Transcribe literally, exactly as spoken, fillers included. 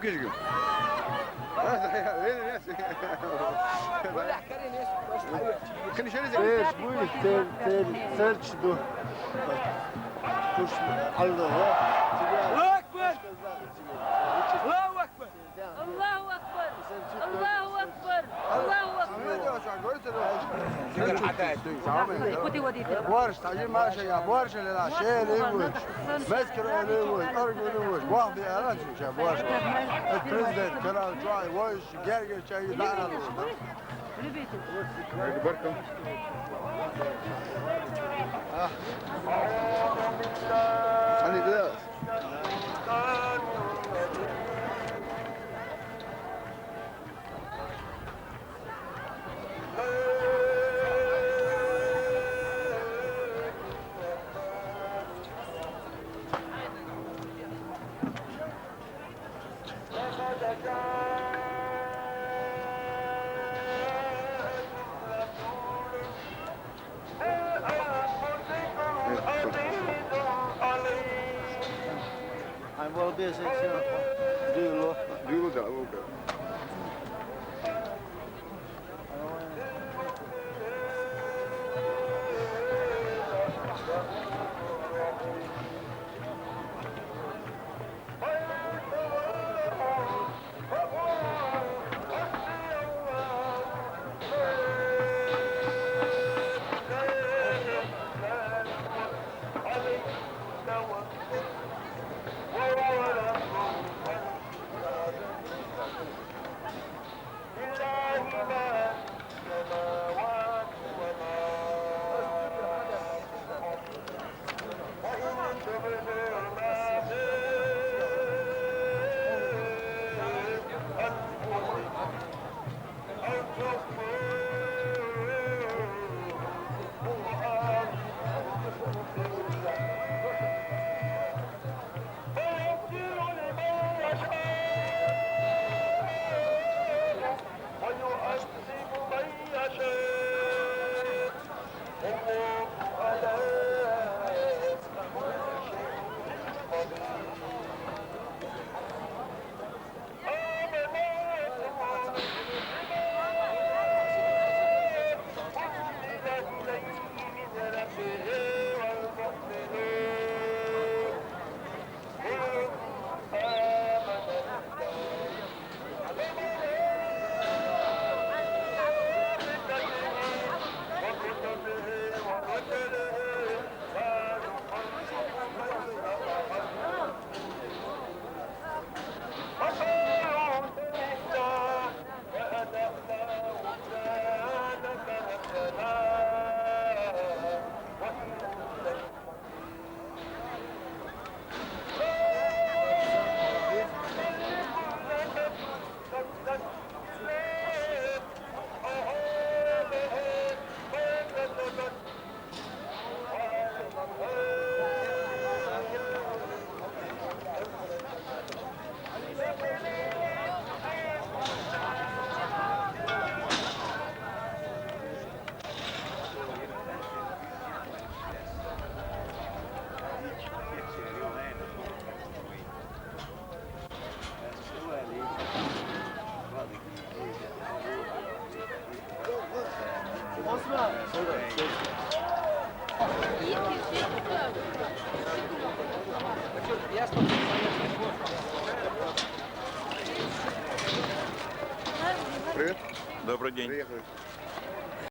Eş, bu, ter, ter, terç du. Kuş, Allah, ya. Allahu Ekber! Allahu Ekber! Allahu Ekber! Allahu Ekber! Allahu Ekber! Borş, tacir maaşı ya, borş, lila, şehir, ev, mezkir, ev, argun, ev, vah, bir ara çünkü borş. Prezident, kral, çay, voj, gerger, çay, daha ne olur? Hadi bakalım. Ah. Hadi biraz. Duyulu, duyulu da, duyulu da. Привет. Добрый день. Приехали.